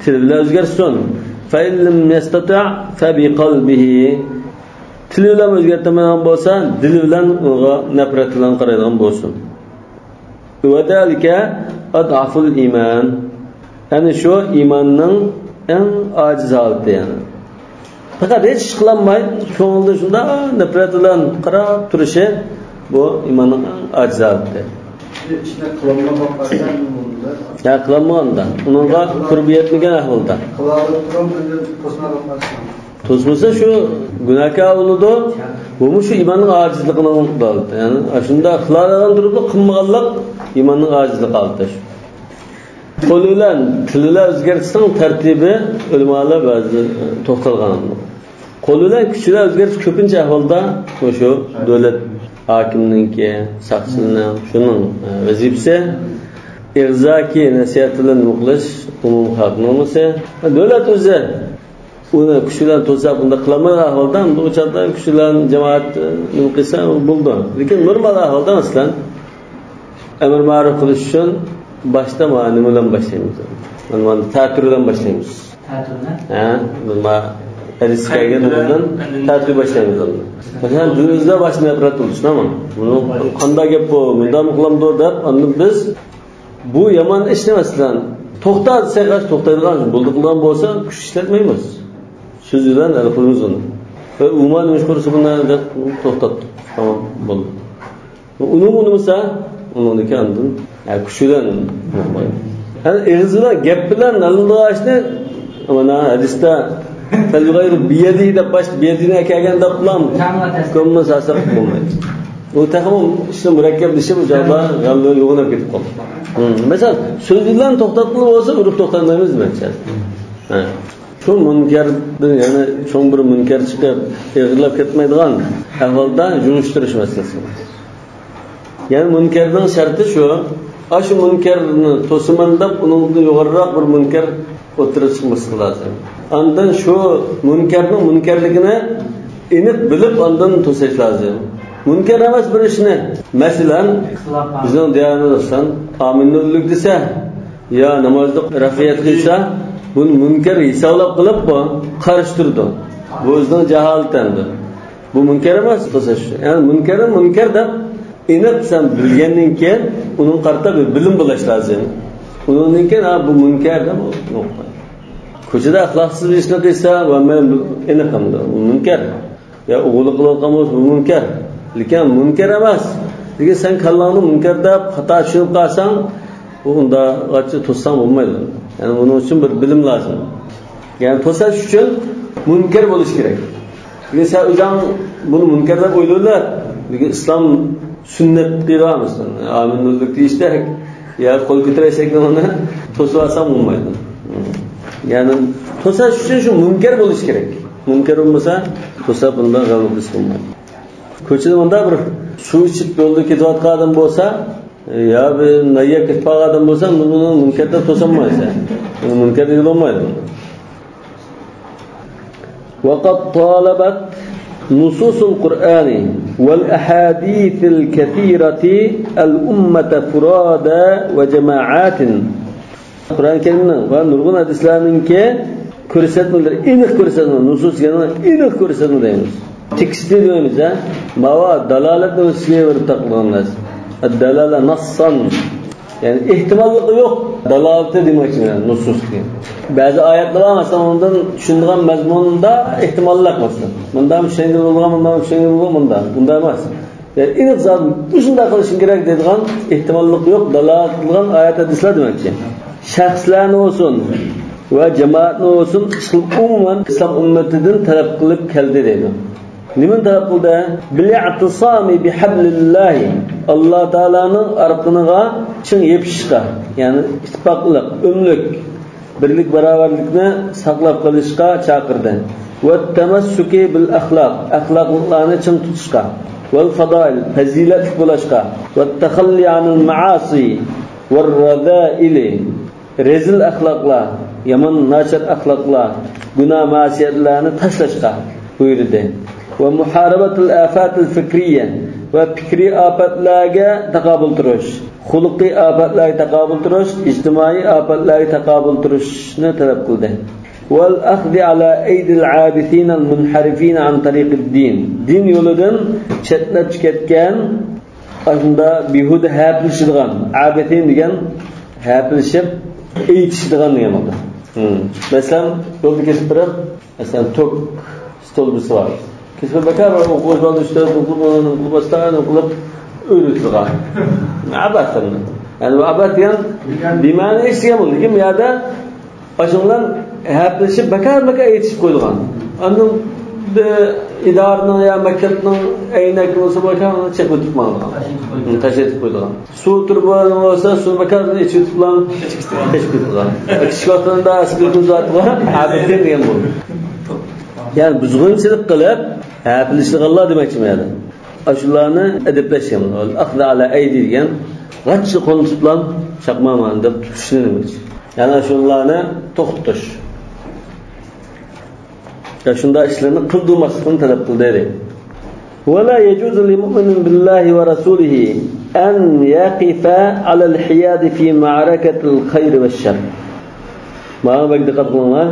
تىلى بىلەن ئۆزگەرتسۇن. فإن لم يستطع فبقلبه، تىلى بىلەن ئۆزگەرتەلمەيدىغان بولسا، دىلى بىلەن ئۇنىڭغا نەپرەت بىلەن قارايدىغان بولسۇن. وذلك أضعف الإيمان. ئەنە شۇ ئىماننىڭ ئەڭ ئاجىز ھالىتى، يەنى. پەقەت ھېچ ئىش قىلالماي، كۆڭلىدە شۇنداق نەپرەت بىلەن قاراپ تۇرۇشى، بۇ ئىماننىڭ ئەڭ ئاجىز ھالىتى. ئىشنى قىلالمىغان ۋاقىتتا نېمە بولىدۇ؟ يا، قىلالمىغاندا، ئۇنىڭغا قۇربى يەتمىگەن ئەھۋالدا. قىلالىپ تۇرۇپ، ئەمدى توسماي قالسا. توسمىسا شۇ گۇناھكار بولىدۇ. بۇمۇ شۇ ئىماننىڭ ئاجىزلىقىنىڭ دالىلى. يەنى ئاشۇنداق قىلالىغان تۇرۇپلا قىلمىغانلىق ئىماننىڭ ئاجىزلىقى ھالىتى شۇ. قول بىلەن، تىل بىلەن ئۆزگەرتىشنىڭ تەرتىپى ئۆلىمالار بەزى توختالغان. قول بىلەن، كۈچ بىلەن ئۆزگەرتىش كۆپىنچە ئەھۋالدا مۇشۇ دۆلەت ھاكىمىنىڭكى، ساقچىنىڭ، شۇنىڭ، ئە، ۋەزىپىسى. ئېغىزدىكى نەسىھەت بىلەن نېمە قىلىش، ئومۇمىي خەلقنىڭ نېمىسى. دۆلەت ئۆزى ئۇنى كۈچ بىلەن توسا، بۇنداق قىلالمايدىغان ئەھۋالدا، ئۇ چاغدا كۈچ بىلەن جامائەت، ئە، نېمە قىلسا بولىدۇ. لېكىن نورمال ئەھۋالدا، مەسىلەن، ئەمر مەرۇف قىلىش ئۈچۈن باشتا مانا نېمە بىلەن باشلايمىز؟ مانا تەتۈر بىلەن باشلايمىز. تەتۈر بىلەن؟ ھە، بۇ ما-، ھەدىسكە كەلگەن نېمە بىلەن؟ تەتۈر باشلايمىز ئاندىن. مەسىلەن، دىنىمىزدا باشتا نەپرەت قىلىش، نېمە؟ بۇنى قانداق گەپ بۇ؟ مۇنداقمۇ قىلامدۇ دەپ، ئاندىن بىز بۇ يامان ئىشنى، مەسىلەن، توختا دېسەك، توختايدىغان، بولدى قىلغان بولسا، كۈچ ئىشلەتمەيمىز. سۆز بىلەن ھەل قىلىمىز ئۇنى. ۋە ئۇمان مەشغۇل بۇنى دەپ توختاتتۇق. تامام، بولدى. ئۇنىڭ ئۇنىمىسا، ئۇنىڭدىكى ئاندىن، ھە، كۈچ بىلەن ئۇنىمايدۇ. يەنى ئېغىز بىلەن، گەپ بىلەن ھەل قىلىدىغان ئىشنى، مانا ھەدىستە، فليغيره بيده دەپ باشلاپ، بيدىنى ئەكەلگەن دەپلا كۆممە ساساق بولمايدۇ. ئۇ تېخىمۇ ئىشنى مۇرەككەپلىشىپ، ئۇ چاغدا غەلىبە يوغىناپ كېتىپ قالىدۇ. مم، مەسىلەن، سۆز بىلەن توختاتقىلى بولسا، ئۇرۇپ توختاتمايمىز، مەسىلەن. ھە. شۇ مۇنكەردىن، يەنى چوڭ بىر مۇنكەر چىقىپ، ئېغىرلاپ كەتمەيدىغان ئەھۋالدا يىغىشتۇرۇش مەسىلىسى. يەنى مۇنكەرنىڭ شەرتى شۇ، ئاشۇ مۇنكەرنى توسىمەن دەپ، ئۇنىڭدىن يۇقىرىراق بىر مۇنكەر ئوتتۇرىغا چىقماسلىقى لازىم. ئاندىن شۇ مۇنكەرنىڭ مۇنكەرلىكىنى ئېنىق بىلىپ، ئاندىن توساش لازىم. مۇنكەر ئەمەس بىر ئىشنى، مەسىلەن، بىزنىڭ دىيارىمىزدا ئامىننى ئۆلۈك دېسە، يا نامازدا رەفئىيەت قىلسا، بۇنى مۇنكەر ھېسابلاپ قىلىپ، بۇ قارشى تۇرىدۇ. بۇ ئۆزىنىڭ جاھالىتى ئەمدى. بۇ مۇنكەر ئەمەس، توساش. يەنى مۇنكەرنى مۇنكەر دەپ، ئېنىق سەن بىلگەندىن كېيىن، ئۇنىڭغا قارىتا بىر بىلىم بولۇش لازىم. ئۇنىڭدىن كېيىن، ھا، بۇ مۇنكەر دەپ، كوچىدا ئەخلاقسىز ئىشنى قىلسا، ۋە مەن ئېنىق ئەمدى، بۇ مۇنكەر. يا ئوغرىلىق قىلىۋاتقان بولسا، بۇ مۇنكەر. لېكىن مۇنكەر ئەمەس. لېكىن سەن كاللاڭنى مۇنكەر دەپ خاتا چۈشىنىپ قالساڭ، بۇ ئۇنداقغىچە توسساڭ بولمايدۇ. يەنى ئۇنىڭ ئۈچۈن بىر بىلىم لازىم. يەنى توساش ئۈچۈن مۇنكەر بولۇش كېرەك. لېكىن سەن ئۆزۈڭ بۇنى مۇنكەر دەپ ئويلايلا، لېكىن ئىسلام سۈننەت قىلغان، مەسىلەن، ئامىن نۇرلۇق دېيىشتەك، يا قول كۆتۈرۈشتەك ئۇنى توسۇۋالساڭ بولمايدۇ. يەنى توساش ئۈچۈن شۇ مۇنكەر بولۇش كېرەك. مۇنكەر بولمىسا، توساپ ئۇندا غەلىبە قىلسا بولمايدۇ. كوچىدا مۇنداق بىر سۇ ئىچىپ يولدا كېتىۋاتقان ئادەم بولسا، يا بىر نان يەپ كېتىپ قالغان ئادەم بولسا، بۇنى مۇنكەر دەپ توسالمايسەن. بۇنى مۇنكەر دېگىلى بولمايدۇ. وقد طالبت نصوص القرآن والأحاديث الكثيرة الأمة فرادى وجماعات. قۇرئان كەرىمنىڭ ۋە نۇرغۇن ھەدىسلەرنىڭكى كۆرسەتمىلىرى، ئېنىق كۆرسەتمە، نۇسۇس دېگەننى ئېنىق كۆرسەتمە دەيمىز. تېكىستى دەيمىز، ھە؟ ماۋۇ دالالەتنىڭ ئۈستىگە بېرىپ تاقىلغان نەرسە. الدلالة نصا. يەنى ئېھتىماللىقى يوق دالالىتى دېمەكچىمەن، نۇسۇس دېگەن. بەزى ئايەتلەر بار، مەسىلەن، ئۇنىڭدىن چۈشىنىدىغان مەزمۇنىدا ئېھتىماللىق، مەسىلەن. مۇنداقمۇ چۈشەنگىلى بولىدىغان، مۇنداقمۇ چۈشەنگىلى بولىدىغان، مۇنداق. بۇنداق ئەمەس. يەنى ئېنىق زادى مۇشۇنداق قىلىشىڭ كېرەك دەيدىغان ئېھتىماللىق يوق دالالەت قىلغان ئايەت ھەدىسلەر دېمەكچى. شەخسلەرنى بولسۇن ۋە جامائەتنى بولسۇن، ئىسلام، ئومۇمەن ئىسلام ئۈممىتىدىن تەلەپ قىلىپ كەلدى دەيدۇ. نېمىنى تەلەپ قىلدى؟ بالاعتصام بحبل الله، ئاللا تائالانىڭ ئارقىنىغا چىڭ يېپىشىشقا، يەنى ئىتتىپاقلىق، ئۆملۈك، بىرلىك، باراۋەرلىكنى ساقلاپ قېلىشقا چاقىردى. والتمسك بالأخلاق، ئەخلاقلىقلارنى چىڭ تۇتۇشقا. والفضائل، پەزىلەتلىك بولۇشقا. والتخلي عن المعاصي والرذائل، رەزىل ئەخلاقلار، يامان، ناچار ئەخلاقلار، گۇناھ، مەسىيەتلەرنى تاشلاشقا بۇيرۇدى. ومحاربة الآفات الفكرية، ۋە پىكرىي ئاپەتلەرگە تاقابىل تۇرۇش، خۇلقىي ئاپەتلەرگە تاقابىل تۇرۇش، ئىجتىمائىي ئاپەتلەرگە تاقابىل تۇرۇشنى تەلەپ قىلدى. والأخذ على أيدي العابثين المنحرفين عن طريق الدين، دىن يولىدىن چەتنەپ كەتكەن، ئاشۇنداق بىھۇدە ھەپىلىشىدىغان، ئابىسىن دېگەن ھەپىلىشىپ ئېيتىشىدىغان دېگەن بولىدۇ. ھىم. مەسىلەن، يولدا كېسىپ بېرىپ، مەسىلەن، توك ستولبىسى بار. كېسىپ بېرىپ بەكار بىر ئوقۇغۇچى بالىنى ئۈستەل قىلىپ، ئۇنى قىلىپ، باستان قىلىپ ئۆرۈتىدىغان. ئابەت. يەنى بۇ ئابەت دېگەن بىمەنە ئىش دېگەن بولىدۇ. لېكىن بۇ يەردە ئاشۇنىڭ بىلەن ھەپىلىشىپ، بەكار-بەكار ئېيتىشىپ قويىدىغان. ئاندىن بىر ئىدارىنىڭ يا مەكتەپنىڭ ئەينەك بولسا، بەكار چېقىۋېتىپ ماڭىدىغان. تاشلىۋېتىپ قويىدىغان. سۇ تۇرۇبىسى بولسا، سۇنى بەكار ئېچىۋېتىپلا، ئېچىپ قويىدىغان. كىچىك ۋاقتىدا ئەسكى كۆزاتىغان ئابىدىن دېگەن بولدى. يەنى بۇزغۇنچىلىق قىلىپ، ھەپىلىشىدىغانلار دېمەكچىمەن يەنى. ئاشۇلارنى ئەدەپلەش دېگەن. ئەخزە ئەلا ئەيدى دېگەن، غاچچا قولنى تۇتۇپلا، چاقمامان دەپ تۇتۇشنى دېمەكچى. يەنى شۇلارنى توختىتىش. يا شۇنداق ئىشلارنى قىلدۇرماسلىقنى تەلەپ قىلدى، دەيدۇ. ولا يجوز لمؤمن بالله ورسوله أن يقف على الحياد في معركة الخير والشر. ماڭا بەك دىققەت قىلىڭلار.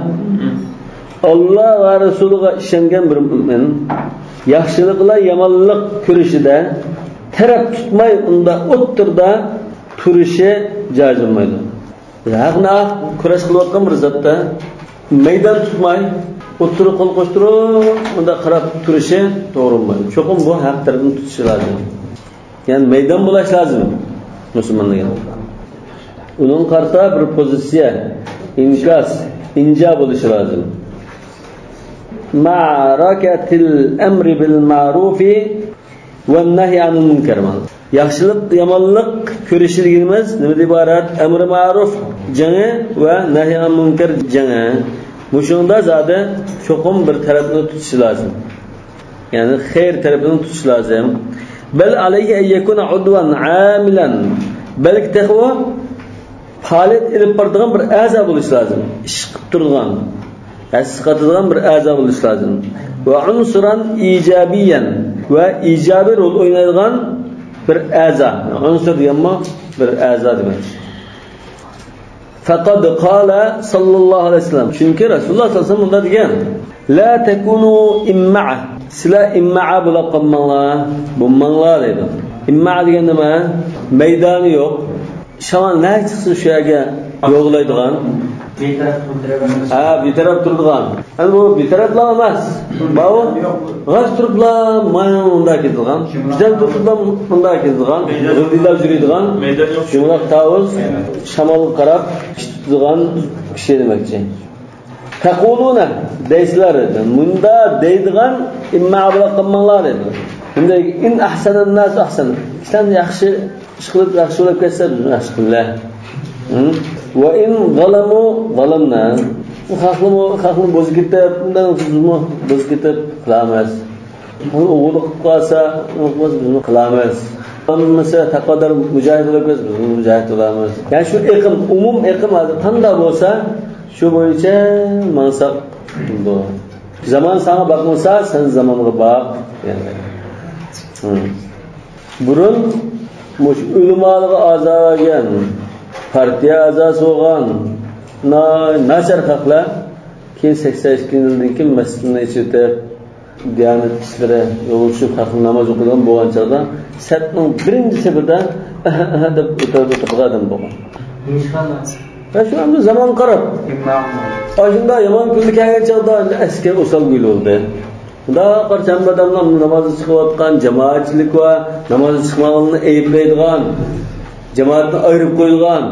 ئاللا ۋە رەسۇلىغا ئىشەنگەن بىر مۇئمىن ياخشىلىق بىلەن يامانلىق كۈرىشىدە تەرەپ تۇتماي، ئۇنداق ئوتتۇرىدا تۇرۇشى جائىز بولمايدۇ. ھەقنى ھەق كۈرەش قىلىۋاتقان بىر زاتتا مەيدان تۇتماي، ئوتتۇرىغا قول قوشتۇرۇپ، ئۇنداق قاراپ تۇرۇشى توغرا بولمايدۇ. چوقۇم بۇ ھەق تەرەپنى تۇتۇشى لازىم. يەنى مەيدان بولاش لازىم مۇسۇلمان دېگەن. ئۇنىڭغا قارىتا بىر پوزىتسىيە، ئىنكاس، ئىنجا بولۇشى لازىم. معركة الأمر بالمعروف والنهي عن المنكر. ياخشىلىق، يامانلىق كۈرىشى دېگىنىمىز نېمىدىن ئىبارەت؟ ئەمرى مەرۇف جېڭى ۋە نەھي ئەن مۇنكەر جېڭى. مۇشۇنىڭدا زادى چوقۇم بىر تەرەپنى تۇتۇشى لازىم. يەنى خەير تەرىپىنى تۇتۇش لازىم. بل عليه أن يكون عضوا عاملا. بەلكى تېخىمۇ پائالىيەت ئېلىپ بارىدىغان بىر ئەزا بولۇش لازىم. ئىش قىلىپ تۇرىدىغان، ھەسسە قاتىدىغان بىر ئەزا بولۇش لازىم. وعنصرا إيجابيا، ۋە ئىجابىي رول ئوينايدىغان بىر ئەزا. ئۇنسۇر دېگەنمۇ بىر ئەزا دېمەك. فقد قال صلى الله عليه وسلم. چۈنكى رەسۇلۇللاھ سەللەللاھۇ ئەلەيھى ۋەسەللەم مۇنداق دېگەن: لا تكونوا إمعة. سىلەر ئىممەئە بولاپ قالماڭلار، بولماڭلار دەيدۇ. ئىممەئە دېگەن نېمە؟ مەيدانى يوق. شامال نەگە چىقسا شۇ يەرگە يوغىلايدىغان. بىتەرەپ تۇرىدىغان. ھە، بىتەرەپ تۇرىدىغان. ئەمدى بۇ بىتەرەپلا ئەمەس. ماۋۇ غاچ تۇرۇپلا مانا مۇنداق كېتىدىغان. بىتەرەپ تۇرۇپلا مۇنداق كېتىدىغان. غىلدىلاپ يۈرىدىغان. شۇڭلۇق تاۋۇز شامالغا قاراپ كېتىدىغان كىشى دېمەكچى. تەقۇلۇنە دەيسىلەر، مۇندا دەيدىغان ئىمما بىلەن قىلماڭلار دەيدۇ. شۇنداق، ئىن ئەھسەنەنناسۇ ئەھسەن. كىشىلەر ياخشى ئىش قىلىپ، ياخشى بولۇپ كەتسە، بىزمۇ ياخشى قىلىمىز. ھە؟ ۋە ئىن زالامۇ زالامنا. خەقنىمۇ، خەقنى بۇزۇپ كېتىپ، بۇنداق بىزمۇ بۇزۇپ كېتىپ قىلامىز. ئوغرىلىق قىلىپ قالسا، بىزمۇ قىلامىز. قىلمىسا، تەقۋادار مۇجاھىد بولۇپ كەتسە، بىزمۇ مۇجاھىد بولامىز. يەنى شۇ ئېقىم، ئومۇم ئېقىم ھازىر قانداق بولسا، شۇ بويىچە ماڭساق بولىدۇ. زامان ساڭا باقمىسا، سەن زامانغا باق. يەنى. ھىم. بۇرۇن مۇشۇ ئۆلىمالىققا ئەزا بەرگەن، پارتىيە ئەزاسى بولغان نا-، ناچار خەقلەر كېيىن سەكسەن ئىككىنچى يىلدىن كېيىن مەسچىتنى ئېچىۋېتىپ، دىيانەت ئىشلىرى يولغا چۈشۈپ، خەقنى ناماز ئوقۇيدىغان بولغان چاغدا سەپنىڭ بىرىنچى سېپىدە ئەھە، ئەھە دەپ ئۆتەپ ئۆتۈپ ئادەم بولغان. ھە، شۇ ئەمدى زامانغا قاراپ. ئىمام. ئاشۇنداق يامان كۈنلەر كەلگەن چاغدا ئەمدى ئەسكى ئوسال گۈل بولدى. مۇنداق قارىسا، ھەممە ئادەملەر نامازغا چىقىۋاتقان، جامائەتچىلىك بار، نامازغا چىقمىغانلارنى ئەيىبلەيدىغان، جامائەتنى ئايرىپ قويىدىغان،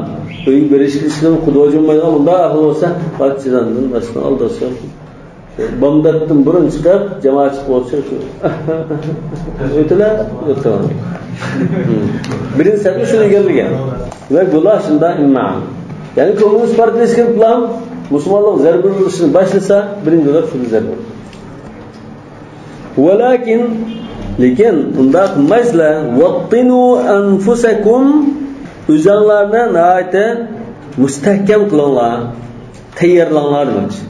ئۆيگە بېرىشكە ئىشلىرىنى خۇدا جۇممايدىغان، مۇنداق ئەھۋال بولسا، پارتىيەدىن باشقىنى ئالداش. بامداتتىن بۇرۇن چىقىپ، جامائەت چىقىپ بولسا، ئۆتىلە، ئۆتىلە. بىرىنچى سەپنى شۇنى ئىگىلىگەن. ۋە گۇلاھ شۇندا ئىمما. يەنى كوممۇنىست پارتىيىسى كېلىپلا مۇسۇلمانلارغا زەربە ئۇرۇشنى باشلىسا، بىرىنچى بولۇپ شۇنى زەربە ئۇرىدۇ. ۋەلەكىن، لېكىن ئۇنداق قىلمايسىلەر. ۋەتتىنۇ ئەنفۇسەكۇم، ئۆزۈڭلارنى ناھايىتى مۇستەھكەم قىلىڭلار، تەييارلاڭلار دېمەكچى.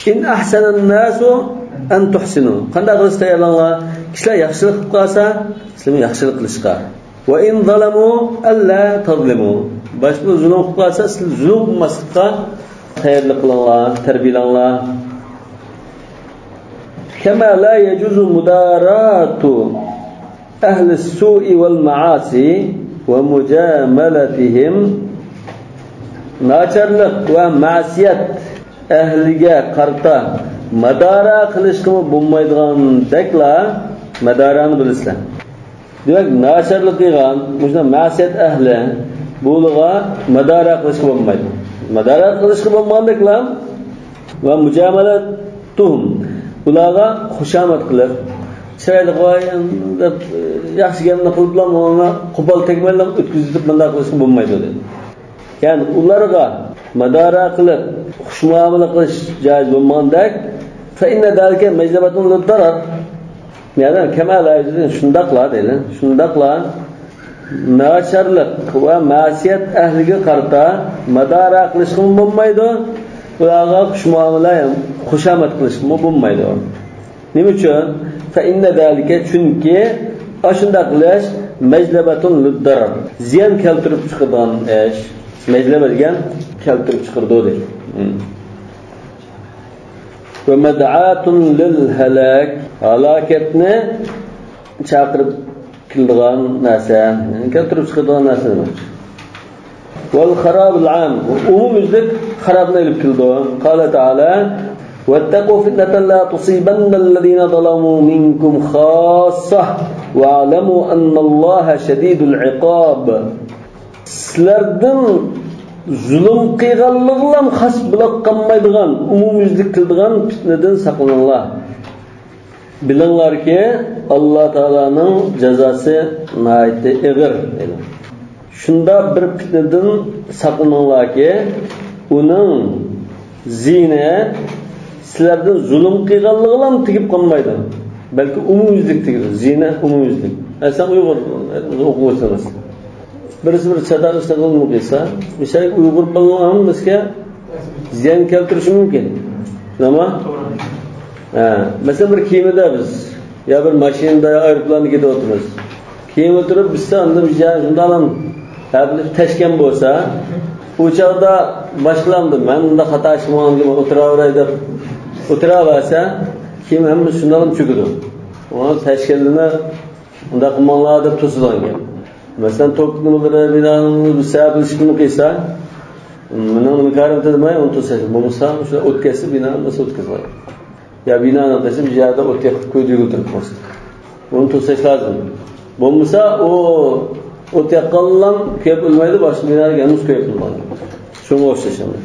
ئىن ئەھسەنەن ناسۇ ئەن تۇھسىنۇ. قانداق قىلىش تەييارلاڭلار؟ كىشىلەر ياخشىلىق قىلىپ قالسا، سىلەرمۇ ياخشىلىق قىلىشقا. ۋە ئىن زالەمۇ ئەللا تەزلىمۇ. باشقىلار زۇلۇم قىلىپ قالسا، سىلەر زۇلۇم قىلماسلىققا تەييارلىق قىلىڭلار، تەربىيەلەڭلار. كەما لا يەجۇزۇ مۇداراتۇ ئەھلىس سۇئى ۋەل مەئاسى ۋە مۇجامەلەتىھىم. ناچارلىق ۋە مەسىيەت ئەھلىگە قارىتا مۇدارا قىلىشقىمۇ بولمايدىغاندەكلا، مۇدارانى بىلىسىلەر. دېمەك، ناچارلىق قىلغان، مۇشۇنداق مەسىيەت ئەھلى، بۇلارغا مۇدارا قىلىشقا بولمايدۇ. مۇدارا قىلىشقا بولمىغاندەكلا، ۋە مۇجامەلەتۇھۇم، ئۇلارغا خۇشامەت قىلىپ، چىرايلىق، ۋاي دەپ، ياخشى گەپنى قىلىپلا، ئۇنى قوپال تەگمەيلا ئۆتكۈزۈپ، مۇنداق قىلىشقا بولمايدۇ، دېدى. يەنى ئۇلارغا مۇدارا قىلىپ، خۇش مۇئامىلە قىلىش جائىز بولمىغاندەك، فە ئىننە زالىكە مەجلەبەتۇن لىددەرەر. يەنى كەما لا يەجۇزۇ، شۇنداقلا دەيلى، شۇنداقلا ناچارلىق ۋە مەسىيەت ئەھلىگە قارىتا مۇدارا قىلىشقىمۇ بولمايدۇ، ئۇلارغا خۇش مۇئامىلە، خۇشامەت قىلىشقىمۇ بولمايدۇ. نېمە ئۈچۈن؟ فە ئىننە زالىكە، چۈنكى ئاشۇنداق قىلىش مەجلەبەتۇن لىددەرەر، زىيان كەلتۈرۈپ چىقىدىغان ئىش. مەجلەبە دېگەن كەلتۈرۈپ چىقىرىدۇ دەيدۇ. ھىم. ۋە مەدئاتۇن لىل ھەلاك، ھالاكەتنى چاقىرىپ كېلىدىغان نەرسە، يەنى كەلتۈرۈپ چىقىدىغان نەرسە دېمەكچى. ۋەل خارابىل ئام، ئومۇميۈزلۈك خارابنى ئېلىپ كېلىدۇ. قال تائالا، ۋەتتەقۇ فىتنەتەن لا تۇسىبەننەللەزىنە زەلەمۇ مىنكۇم خاسسە، ۋەئلەمۇ ئەننەللاھە شەدىدۇل ئىقاب. سىلەردىن زۇلۇم قىلغانلىقلام خاس بولۇپ قالمايدىغان، ئومۇميۈزلۈك كېلىدىغان پىتنىدىن ساقلىنىڭلار. بىلىڭلاركى، ئاللا تائالانىڭ جازاسى ناھايىتى ئېغىر، دەيدۇ. شۇنداق بىر پىتنىدىن ساقلىنىڭلاركى، ئۇنىڭ زىيىنى سىلەردىن زۇلۇم قىلغانلىقىلا تېگىپ قالمايدۇ، بەلكى ئومۇميۈزلۈك تېگىدۇ. زىيىنى ئومۇميۈزلۈك. ئە، سەن ئۇيغۇر ئوقۇغۇچىسى ئەمەس. بىرسى بىر چاتاق ئىشنى قىلىپ قىلسا، مىسالغا ئۇيغۇر بالىلارنىڭ ھەممىسىگە زىيان كەلتۈرۈشى مۇمكىن. نېمە؟ ھە، مەسىلەن، بىر كېمىدە بىز يا بىر ماشىنىدا يا ئايروپىلاندا كېتىۋاتىمىز. كېمە تۇرۇپ بىتسە، ئاندىن بىر جاي شۇنداق ھەپىلىك تەشكەن بولسا، ئۇ چاغدا باشقىلارمۇ، مەن مۇنداق خاتا ئىش قىلمىغانكەن، ئولتۇراۋېرەي دەپ ئولتۇراۋەرسە، كېمە ھەممىسى شۇنداق چۆكىدۇ. ئۇنىڭ تەشكەنلىرىنى ئۇنداق قىلماڭلار دەپ توسىدىغان گەپ. مەسىلەن، توك نېمىلىرى بىلەن بىر سەۋەبلىشىپ نېمە قىلسا، مېنىڭ نېمە كارىم دېمەي، ئۇنى توسايلى. بولمىسا، شۇ ئوت كەتسە، بىنا نېمىسى ئۆتكۈزمەي. يا بىنانى قىلسا، بىر يەردە ئوت يېقىپ كۆيدۈرگىلى تۇرۇپ قالسا. ئۇنى توساش لازىم. بولمىسا، ئۇ ئوت ياققانلا كۆيۈپ ئۆلمەيدۇ، باشقا بىنادا يەنە كۆيۈپ ئۆلىدۇ. شۇنىڭغا ئوخشاش ئەمەس.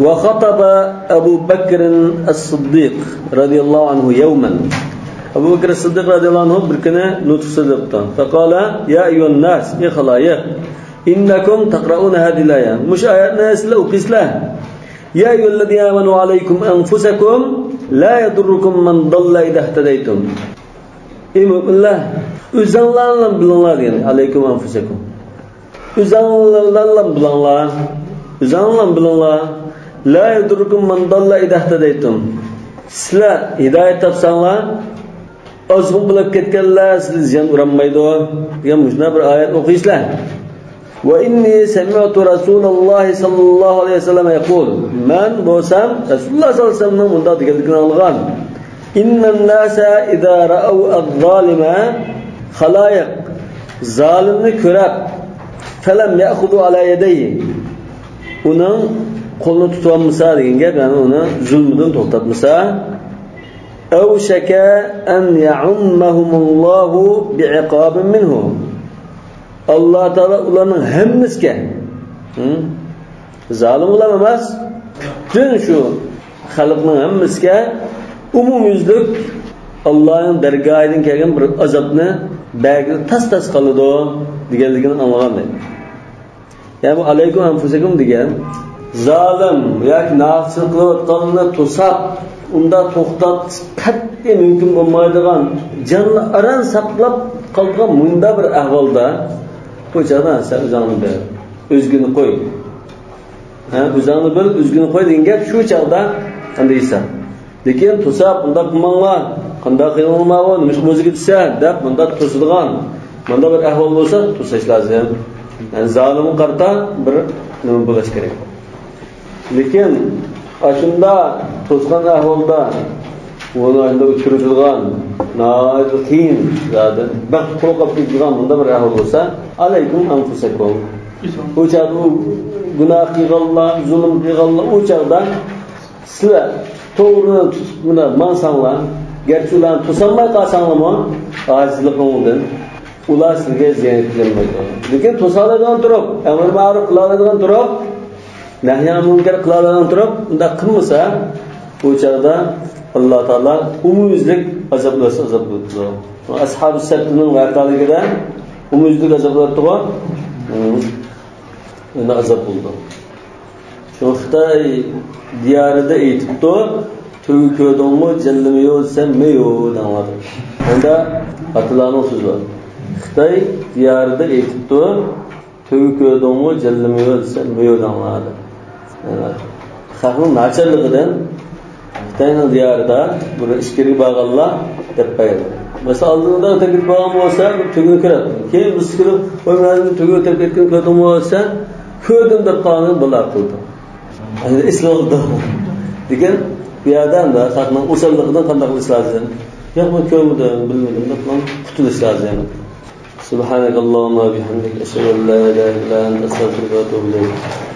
ۋە خاتابە ئەبۇ بەكرىن ئەس-سىددىق رەزىيەللاھۇ ئەنھۇ يەۋمەن. ئەبۇ بەكرى سىددىق رەزىيەللاھۇ ئەنھۇ بىر كۈنى نۇتۇق سۆزلەپتۇ. فەقالە، يا ئەييۇھەنناس، ئى خالايىق، ئىننەكۇم تەقرەئۇنە ھازىھىل ئايە. مۇشۇ ئايەتنى سىلەر ئوقۇيسىلەر. يا أيها الذين آمنوا عليكم أنفسكم لا يضركم من ضل إذا اهتديتم. ئى مۆمىنلەر، ئۆزۈڭلارلا بىلىڭلار دېگەن. عليكم أنفسكم. ئۆزۈڭلارلا بىلىڭلار. ئۆزۈڭلار بىلىڭلار. لا يضركم من ضل إذا اهتديتم. سىلەر ھىدايەت تاپساڭلار، ئازغۇن بولۇپ كەتكەنلەر سىلى زىيان ئۇرالمايدۇ دېگەن مۇشۇنداق بىر ئايەت ئوقۇيسىلەر. وإني سمعت رسول الله صلى الله عليه وسلم يقول، مەن بولسام رەسۇلۇللا ساللاللاھۇ ئەلەيھى ۋەسەللەمنىڭ مۇنداق دېگەنلىكىنى ئاڭلىغان. إن الناس إذا رأوا الظالم، خەلق زالىمنى كۆرۈپ، فلم يأخذوا على يديه، ئۇنىڭ قولىنى تۇتۇۋالمىسا دېگەن گەپ، يەنى ئۇنى زۇلمىدىن توختاتمىسا، أوشك أن يعمهم الله بعقاب منه، ئاللا تائالا ئۇلارنىڭ ھەممىسىگە، ھە، زالىملار ئەمەس، پۈتۈن شۇ خەلقنىڭ ھەممىسىگە ئومۇميۈزلۈك ئاللانىڭ دەرگاھىدىن كەلگەن بىر ئازابنى بەرگىلى تاس-تاس قالىدۇ دېگەنلىكىنى ئاڭلىغان دەيدۇ. يەنى بۇ ئەلەيكۇم ئەنفۇسەكۇم دېگەن زالىم ياكى ناھەقچىلىق قىلىۋاتقاننى توساپ، ئۇنداق توختاتىش قەتئىي مۇمكىن بولمايدىغان، جاننى ئاران ساقلاپ قالىدىغان مۇنداق بىر ئەھۋالدا، بۇ چاغدا سەن ئۆزۈڭنى بىل، ئۆزگىنى قوي. ھە، ئۆزۈڭنى بىل، ئۆزگىنى قوي دېگەن گەپ شۇ چاغدا ئەمدى ھېساب. لېكىن توساپ، ئۇنداق قىلماڭلار، قانداق قىلىڭلار، نېمىشقا مۇزىكا دېسە دەپ مۇنداق توسىدىغان، مۇنداق بىر ئەھۋال بولسا توساش لازىم. يەنى زالىمغا قارىتا بىر نېمە بولۇش كېرەك. لېكىن ئاشۇنداق توسقان ئەھۋالدا ئۇنى ئاشۇنداق ئۇچرىتىدىغان، ناھايىتى قىيىن، زادى بەك قورقۇپ كېتىدىغان مۇنداق بىر ئەھۋال بولسا، ئەلەيكۇم ئەنفۇسەكۇم. ئۇ چاغدا ئۇ گۇناھ قىلغانلار، زۇلۇم قىلغانلار ئۇ چاغدا سىلەر توغرىنى تۇتۇپ مۇنداق ماڭساڭلار، گەرچە ئۇلارنى توسالماي قالساڭلارمۇ، ئاجىزلىقىڭدىن ئۇلار سىزگە زىيان يەتكۈزەلمەيدۇ. لېكىن توسالايدىغان تۇرۇپ، ئەمر مەرۇپ قىلالايدىغان تۇرۇپ، نەھيان مۇنكەر قىلالايدىغان تۇرۇپ، ئۇنداق قىلمىسا، ئۇ چاغدا ئاللا تائالا ئومۇميۈزلۈك ئازابلىسا ئازابلايدۇ. ئەسھابۇ سەبتنىڭ ۋەقەلىكىدە ئومۇميۈزلۈك ئازابلايدىغۇ. ئۇندا ئازاب بولىدۇ. شۇ خىتاي دىيارىدا ئېيتىپتۇ، «تۆگە كۆردۈڭمۇ، جەللىمىيو دېسەم، مەيو دەڭلار» دەپ. ئەمدى ئاتىلارنىڭ سۆزى بار. خىتاي دىيارىدا ئېيتىپتۇ، «تۆگە كۆردۈڭمۇ، جەللىمىيو دېسەم، مەيو دەڭلار» دەپ. يەنى خەقنىڭ ناچارلىقىدىن خىتاينىڭ دىيارىدا بىر ئىچكىرىگە بارغانلار دەپ بەرگەن. مەسىلەن، ئالدىندا تەكلىپ بارغان بولسا، بىر تۆگىنى كۆرەتتى. كېيىن بىرسى كېلىپ، «ۋاي، مەن تۆگە ئۆتۈپ كەتكىنى كۆردۈڭمۇ؟» دېسە، «كۆردۈم» دەپ قالغان بۇلار قىلدى. ئەمدى ئېسىلىۋالدى. لېكىن بۇ يەردە ئەمدى خەقنىڭ ئوساللىقىدىن قانداق قىلىش لازىم؟ «ياق، مەن كۆرمىدىم، بىلمىدىم» دەپ قۇتۇلۇش لازىم. سبحانك اللهم وبحمدك، أشهد أن لا إله إلا أنت، أستغفرك وأتوب إليك.